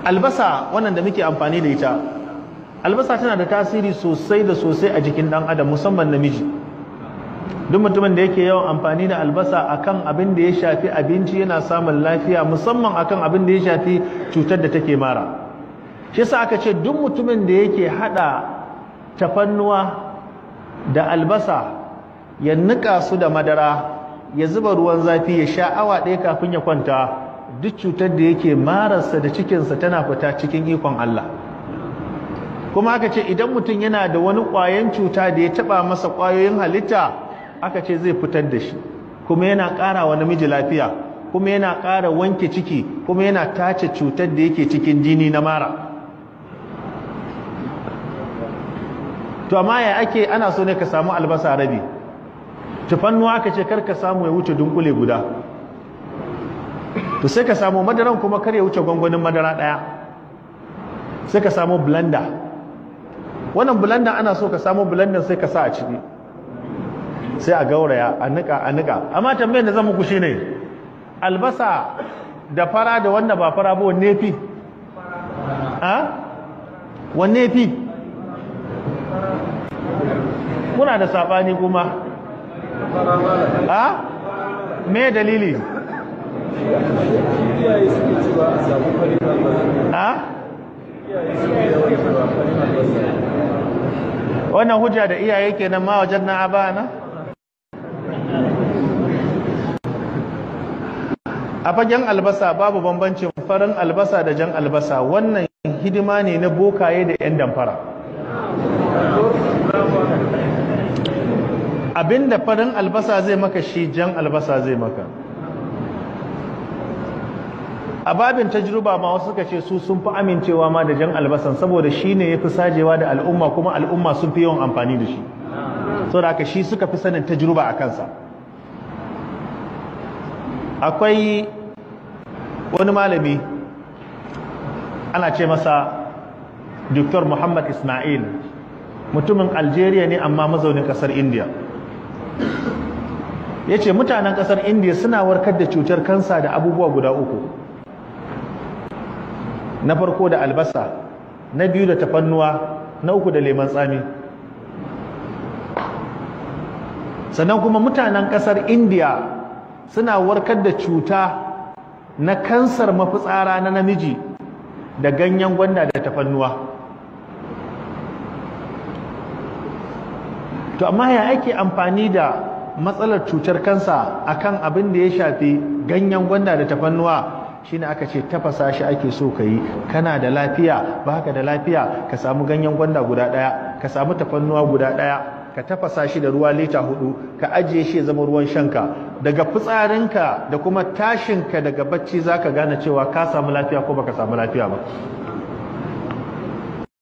Albasa wannan da muke amfani da ita, albasa tana da tasiri sosai da sosai a jikin dan adam, musamman namiji. Duk mutumin da yake yawan amfani da albasa akan abin da ya shafi abinci yana samun lafiya, musamman akan abin da ya shafi cutar da take mara. Shi yasa aka ce duk mutumin da yake hada tafannuwa da albasa ya nika su da madara, ya zuba ruwan zafi, ya sha awa ɗaya kafin ya kwanta, duk cutar da yake mararsa da cikinsa tana fita cikin ikon Allah. Kuma aka ce idan mutum yana da wani ƙwayan cuta da ya taɓa masa ƙwayoyin halitta, aka ce zai fitar da shi, kuma yana ƙara wa namiji lafiya, kuma yana ƙara wanke ciki, kuma yana tace cutar da yake cikin jini na mara. To amma ya ake, ana so ne ka samu albasa rabi, tafannuwa aka ce kar ka samu ya wuce dunkule guda, to sai ka samu madaran kuma kar ya wuce gwangwanin madara ɗaya, sai ka samu blender. Wannan blender ana so ka samu blender sai ka sa a ciki, sai a gauraya, a nika a nika. Amma tambayar da zan muku shine, albasa da fara da wanda ba fara ba wanne fi? A wanne fi? Kuna da sabani kuma. A me dalili? A wannan hujja da iyaye kenan ma wajen na abana. A fagen albasa babu bambancin farin albasa da jan albasa. Wannan hidima ne na bokaye da 'yan damfara. Abinda farin albasa zai maka shi jan albasa zai maka. A babin tajruba ma wasu suka ce su sun fi amincewa ma da jan albasan, saboda shi ne ya fi sajewa da al'umma, kuma al'umma sun fi yawan amfani da shi. Saboda haka shi suka fi sanin tajruba a kansa. Akwai wani malami ana ce masa Dr. Muhammad Ismail, mutumin Algeria ne amma mazaunin kasar India. Ya ce mutanen kasar India suna warkar da cutar kansa da abubuwa guda uku. Na farko da albasa, na biyu da tafannuwa, na uku da lemon tsami. Sannan kuma mutanen kasar India suna warkar da cuta na kansar mafitsara na namiji da ganyen gwanda da tafannuwa. To amma ya ake amfani da matsalar cutar kansa akan abin da ya shafi ganyen gwanda da tafannuwa? Shine aka ce tafasa shi ake so ka yi. Kana da lafiya, baka da lafiya, ka samu ganyen gwanda guda ɗaya, ka samu tafannuwa guda ɗaya, ka tafasa shi da ruwa lita 4, ka ajiye shi ya zama ruwan shanka. Daga fitsarinka da kuma tashinka daga bacci zaka gane cewa ka samu lafiya ko baka samu lafiya ba.